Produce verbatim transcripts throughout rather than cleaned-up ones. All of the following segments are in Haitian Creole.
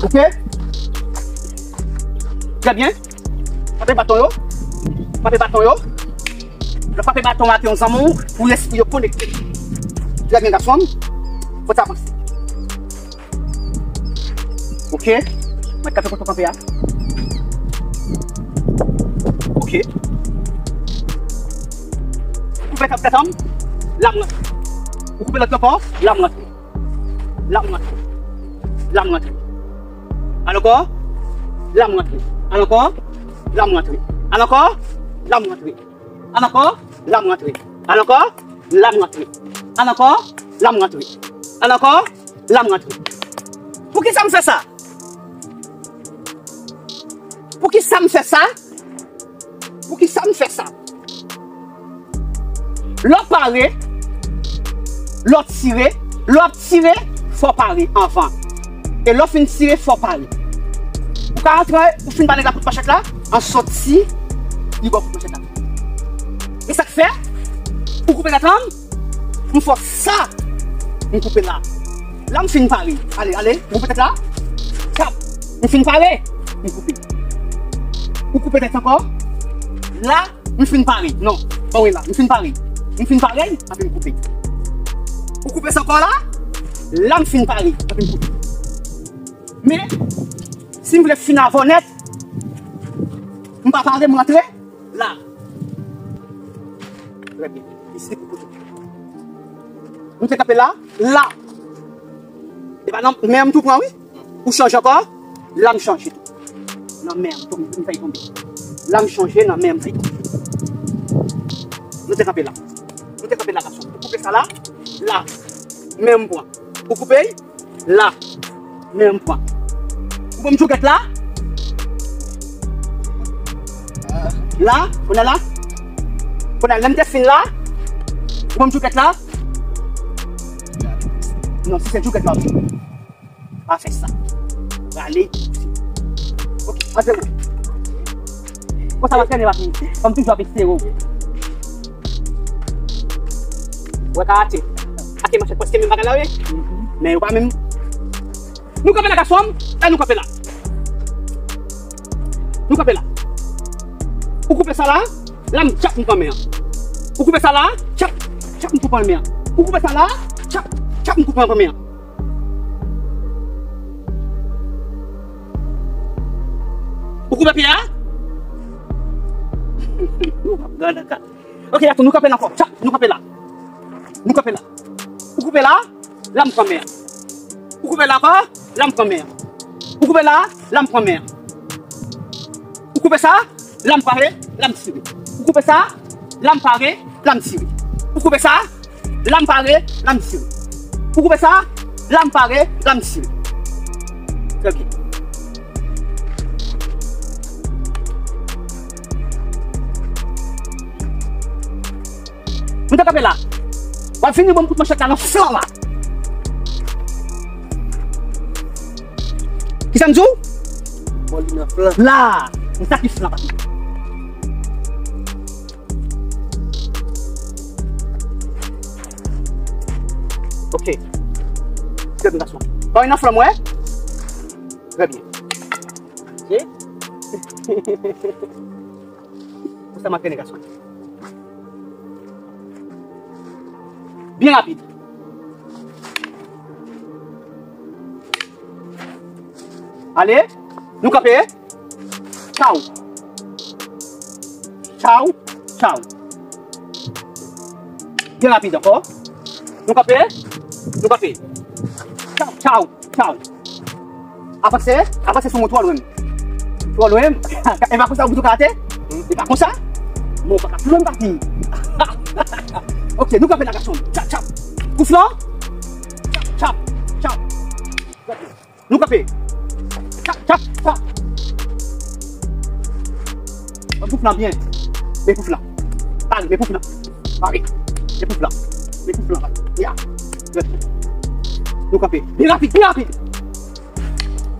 Ok? Trè byen. Frape baton yo. Frape baton yo. Lè w frape baton atè yon zanmi w, pou lespri yo konekte. Trè byen, gason m. Fò w avanse. Ok. Mwen kanpe kote w kanpe a. Ok. Ou koupe tèt, tèt an m. La m rantre. Ou koupe lòt ankò. La m rantre. La m rantre. La m rantre. Al ankò. La m rantre. Al ankò. La m rantre. Al ankò. La m rantre. Al ankò. La m rantre. Al ankò. La m rantre. Al ankò. La m rantre. Al ankò. La m rantre. Poukisa m fè sa? Poukisa m fè sa? Poukisa m fè sa? Lè w pare, lè w tire, lè w ap tire, fò w pare anvan. E lè w fin tire, fò w pare. Ou ka antre, ou fin ba nèg la kout manchèt la, an soti, li ba w kout manchèt la. E sa k fè, ou koupe tèt an m, m fè sa, m koupe la. La m fin pare. Ale, ale, m koupe tèt la. Tchap. M fin pare. M koupe. Ou koupe tèt ankò. La, m fin pare. Non, ban mwen la. M fin pare. M fin pare, epi m koupe. Ou koupe sa ankò la. La, m fin pare, epi m koupe. Men, si m vle fin avè w nèt, m pa pare, m rantre. La. Trè byen. Isit pou kote. Nou te kanpe la. La. E pa nan men m tou pran, wi. Ou chanje ankò. La m chanje tou. Nan men m tou, m fè l tonbe. La m chanje, nan men m fè l tonbe. Nou te kanpe la. Nou te kanpe la, gason. Ou koupe sa la. La. Men m pran. Ou koupe. La. Men m pran. Ou ban m djoukèt la. La, kounye a la. Kounye a, lè m te fin la. Ou ban m djoukèt la. Non, si se djoukèt la, wi. Pa fè sa. Rale. Ok, antre mwen. Konsa w ap trennen, papi. Fò m toujou ap eseye w. Wè karate. Ake manchèt prèske menm bagay la, wi. Men yo pa menm. Nou kanpe la, gason m. La, nou kanpe la. Nou kanpe la. Ou koupe sa la, la m tchap, m pran men an. Ou koupe sa la, tchap, tchap, m koupe men an. Ou koupe sa la, tchap, tchap, m koupe men an. Ou koupe pye a? Ou ap gade ka. Ok, atann, nou kanpe la ankò. Tchap, nou kanpe la. Nou kanpe la. Ou koupe la, la m pran men an. Ou koupe la ankò, la m pran men an. Ou koupe la, la m pran men an. Ou koupe sa, la m pare, la m tire. Ou koupe sa, la m pare, la m tire. Ou koupe sa, la m pare, la m tire. Ou koupe sa, la m pare, la m tire. Trè byen. Nou te kanpe la. W ap vini ban m kout manchèt la nan flan la. Kisa m di w? Bon, li nan flan. La. Se sa ki flan, papi. Ok. Trè byen, gason. Bon, li nan flan, wè. Trè byen. Ok. Konsa m ap trennen, gason. Byen rapid. Ale, nou kanpe. Tchaw. Tchaw, tchaw. Byen rapid ankò. Nou kanpe. Nou kanpe. Tchaw, tchaw, tchaw. Avanse, avanse sou mwen twò lwen. Twò lwen. E pa konsa ou bouton karate? E pa konsa? Bon, pa ka plen papi. Ok, nou kanpe la, gason. Tchap, tchap. Kou flan. Tchap, tchap, tchap. Nou kanpe. Tchap, tchap, tchap. Ban m kou flan byen. Men kou flan. Pare, men kou flan. Pare. Men kou flan. Men kou flan, pare. Ya. Nou kanpe. Byen rapid, byen rapid.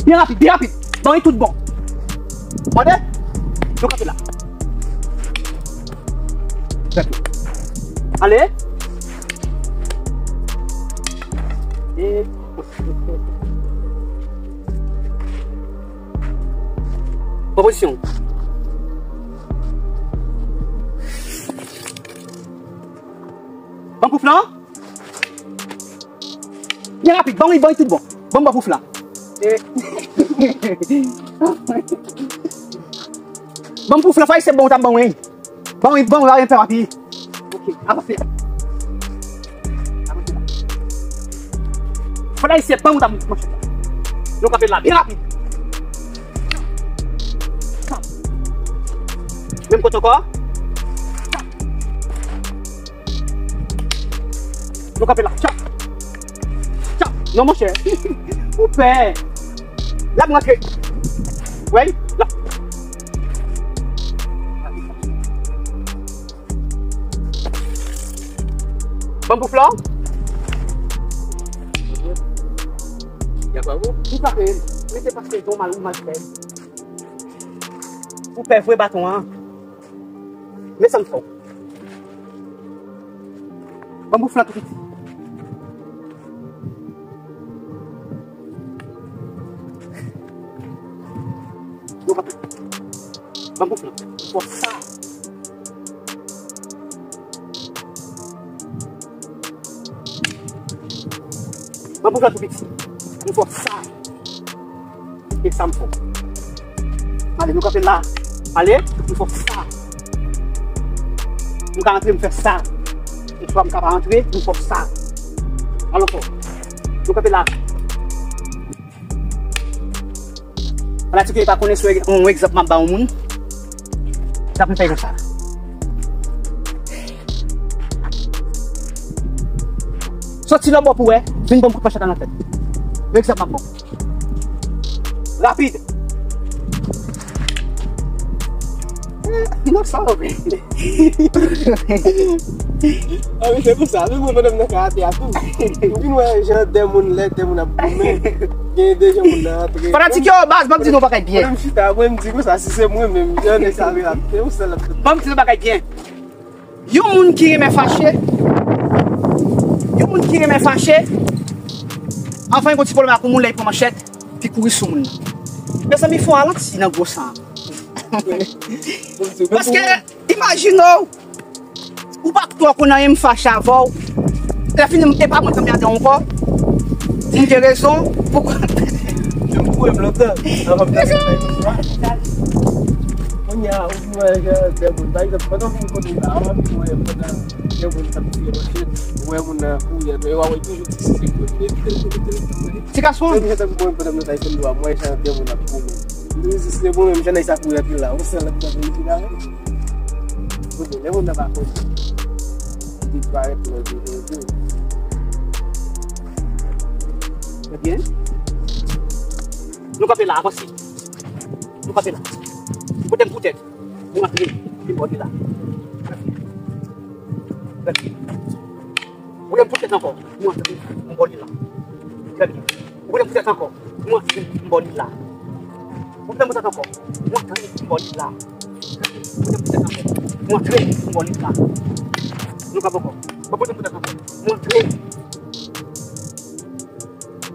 Byen rapid, byen rapid. Ban li tout bon. Tande? Nou kanpe la. Kanpe. Ale. E. Bon, bon, bon. Pran pozisyon w. Ban m pouf lan. Byen rapid, ban m li, ban m li tout bon. Ban m ba pouf la. Ban m pouf la, fò ayisyen ban w, ta ban w, wi. Ban m li, ban m li, pa gen tan apiye. Ok, avanse. Avanse la. Fò ayisyen ban w, ta ban m manchèt la. Nou kanpe la, byen rapid. Menm kote ankò. Nou kanpe la. Tchap. Tchap. Non, monchè. Ou pè. L ap rantre. Wè, la. Ban m pouf la. Y a pa bon. Ou pa fè. Mete pase ton mal, ou mal fè. Ou pè vre baton an. Men sa m fè w. Ban m pouf lan tou piti. Ban m pouf lan. Fò sa. Ban m pouf lan tou piti. M fò sa. E sa m fè. Ale, nou kanpe la. Ale, m fè sa. M ka antre, m fè sa. Oswa m ka pa antre, m fè sa. Al ankò. Nou kanpe la. Fanatik yo pa konnen se yon egzanp m ap ba yon moun. Sa pou fè konsa. Soti lòt bò pou wè, vin ban m kout manchèt nan tèt. Yon egzanp m ap ba w. Rapid. Dinosaur. Ah wi, se pou sa. Menm mwen, pandan m nan karate a tou. M vin wè jan de moun lè, de moun ap goumen. Gen de jan moun nan antre. Fanatik yo, baz, ban m di nou bagay byen. Pandan m chita, mwen, m di konsa, si se mwen menm, jan nèg sa vin ap, se yon sèl ap. Ban m di nou bagay byen. Yon moun ki renmen fache, yon moun ki renmen fache, anvan yon ti pwoblèm ak yon moun, lè li pran manchèt, li kouri sou moun nan. Mezanmi, fò w ralanti nan gwo san an. Paske, imajine w, ou pa twò konn anyen, m fache avè w. Lè fini, e pa mwen k ap mède w ankò. Di m gen rezon. Poukwa? Yo, m kouri m lontan. Anvan m ta fè sa. Kounye a, ou di mwen, jan de moun, pa egzanp, pandan w vin kote m la, anvan m di mwen, pandan de moun t ap tire manchèt, ou wè moun nan kouri, epi w a wè toujou ti si se kote, tèl kote, tèl kote. Ti gason. Menm jan tankou mwen, pandan m nan Taekwondo a, m wè jan de moun ap kouri. M di, si se mwen menm, jan nèg sa kouri anpil la, ou sèl ap gade li la. Kote, lè moun nan pa konnen. Li parèt lè di, di, di. Ebyen, nou kanpe la, avanse. Nou kanpe la. Kote m pou tèt. Nou antre. Vin bò li la. Tranquille. Ou vle m pou tèt ankò? Nou antre. Vin bò li la. Tranquille. Ou vle m pou tèt ankò? Nou antre. Vin bò li la. Ou vle m pou tèt ankò? Nou antre. Vin bò li la. Ou vle m pou tèt ankò? Nou antre. Vin bò li la. Nou kanpe ankò. Ou vle m pou tèt ankò? Nou antre.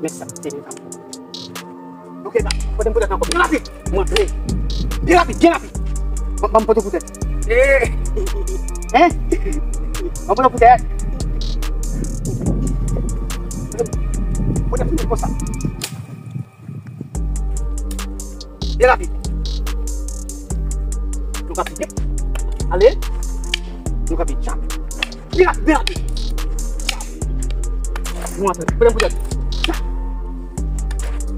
Men sa, se li. Ok, ba, pote m poutèt ankò. Byen rapid. Mwen vle. Byen rapid, byen rapid. Ban, ban m pote poutèt. Eh. Hein? Ban m pote poutèt. Pote poutèt konsa. Byen rapid. Nou kanpe. Ale. Nou kanpe. Tchak. Byen rapid, byen rapid. Tchak. Nou antre. Pran poutèt. Tchak.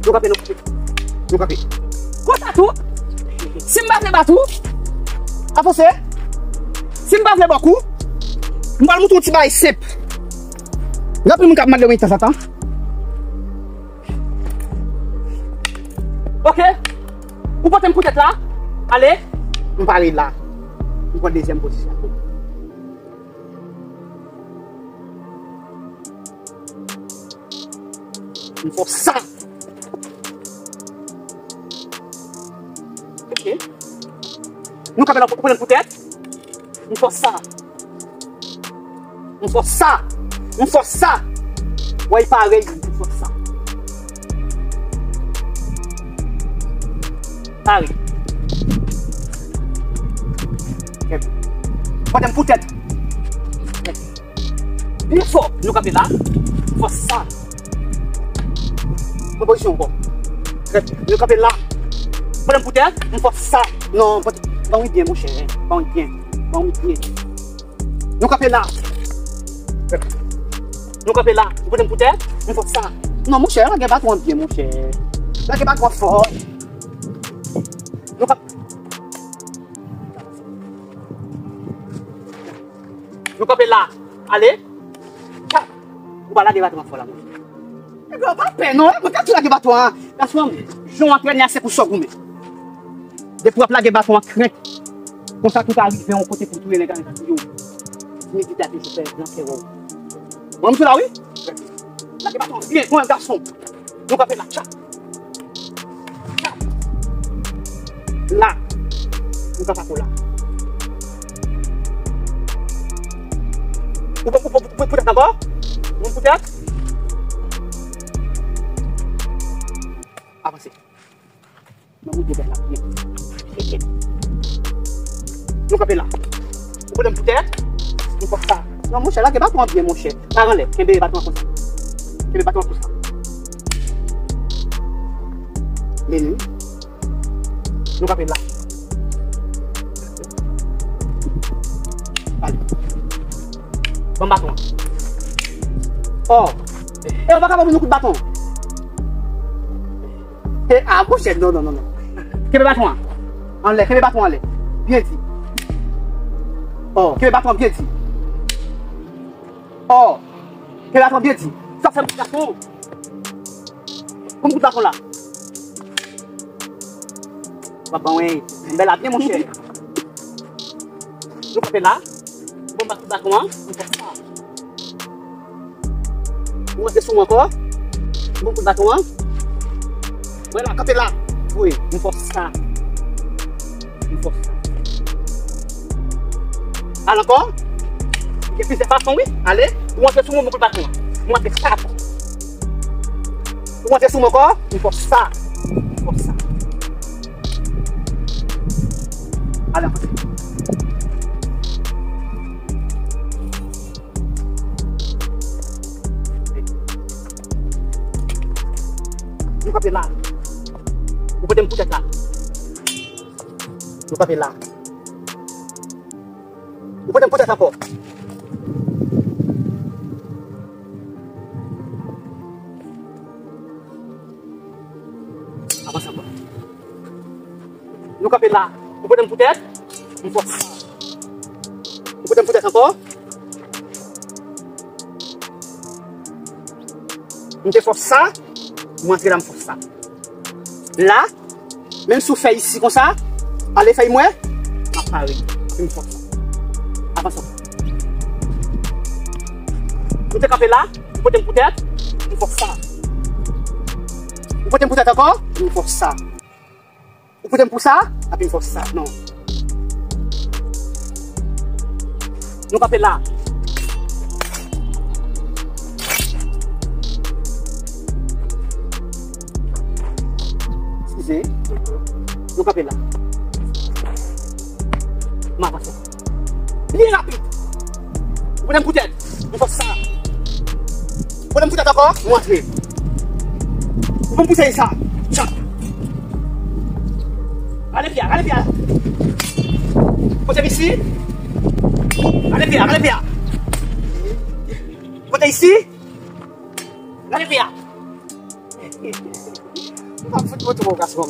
Nou kanpe, nou kanpe. Nou kanpe. Konsa tou. Si m pa vle bat ou, avanse. Si m pa vle ba w kou, m pral montre w ti bagay senp. Gen anpil moun k ap mande mwen tanzantan. Ok. Ou pote m poutèt la. Ale. M pale la. M pran dezyèm pozisyon. M fè w sa. Ok. Nou kanpe la, ou pote m poutèt. M fè w sa. M fè w sa. M fè w sa. Wè, parèy, m fè w sa. Pare. Pote m pou tèt. Byen fò. Nou kanpe la. Fòs sa. Pran pozisyon ankò. Trè byen. Nou kanpe la. Pote m pou tèt. M fòs sa. Non, pote. Ban wi byen, monchè. Ban wi byen. Ban wi byen. Nou kanpe la. Nou kanpe la. Ou pote m pou tèt? M fòs sa. Non, monchè, lage baton an byen, monchè. Lage baton an fò. Nou kanpe. Nou kanpe la. Ale. Tcha. Ou pa lage baton an fò la, monchè. Ebyen, ou pa pè, non. Mwen ka tou lage baton an. Gason, jan w antrène a, se pou sa w goumen. Depi w ap lage baton an krent, konsa tout a rive yon kote pou touye nèg la, nèg la touye w. Timidite a toujou fè gran kè wè w. Mwen, m tou la, wi. Lage baton an byen, mwen, gason. Nou kanpe la, tcha. Tcha. La. Nou kanpe ankò la. Ou, ou, ou, ou, poutèt ankò? Ou poutèt? Avanse. Mwen montre bèl la byen. Nou kanpe la. Ou pote m pou tè? Nou fòs sa. Non, monchè, lage baton an byen, monchè. Pa anlè. Kenbe baton an konsa. Kenbe baton an konsa. Mennen. Nou kanpe la. Ale. Ban m baton an. Oh. E, ou pa ka ban moun yon kout baton. E, a, monchè, non, non, non, non. Kenbe baton an. Anlè, kenbe baton an anlè. Byen di. Oh, kenbe baton an byen di. Oh, kenbe baton an byen di. Sa fè m gason. Kòm kout baton la. W ap ban mwen. Bèl la byen, monchè. Nou kanpe la. Bon, m ap kout baton an. M fè sa. Ou rantre sou mwen ankò. Bon, kout baton an. Mwen la, kanpe la. Wi, m fè sa. M fè sa. Al ankò. Gen plizyè fason, wi. Ale. Ou rantre sou mwen, bon, kout baton an. Ou rantre sa. Ou rantre sou mwen ankò. M fè sa. M fè sa. Ale, avanse. Nou kanpe la. Ou pote m pou tèt la. Nou kanpe la. Ou pote m pou tèt ankò. Avanse ankò. Nou kanpe la. Ou pote m pou tèt? M fè sa. Ou pote m pou tèt ankò? M te fè sa. M antre la, m fè sa. La, menm si w fè isi konsa, ale fè m wè, m ap pare. M fè sa. Avanse ankò. Nou te kanpe la, ou pote m pou tèt, m fè sa. Ou pote m pou tèt ankò, m fè sa. Ou pote m pou sa, epi m fè sa. Non. Nou kanpe la. Eskize. Nou kanpe la. M avanse. Byen rapid. Ou pote m pou tèt. M fè sa. Ou pote m pou tèt ankò. M antre. Ou pote m pou tèt sa. Tchak. Rale pye a, rale pye a. Pote m isi. Rale pye a, rale pye a. Pote isi. Rale pye a. M ap fout montre w gason.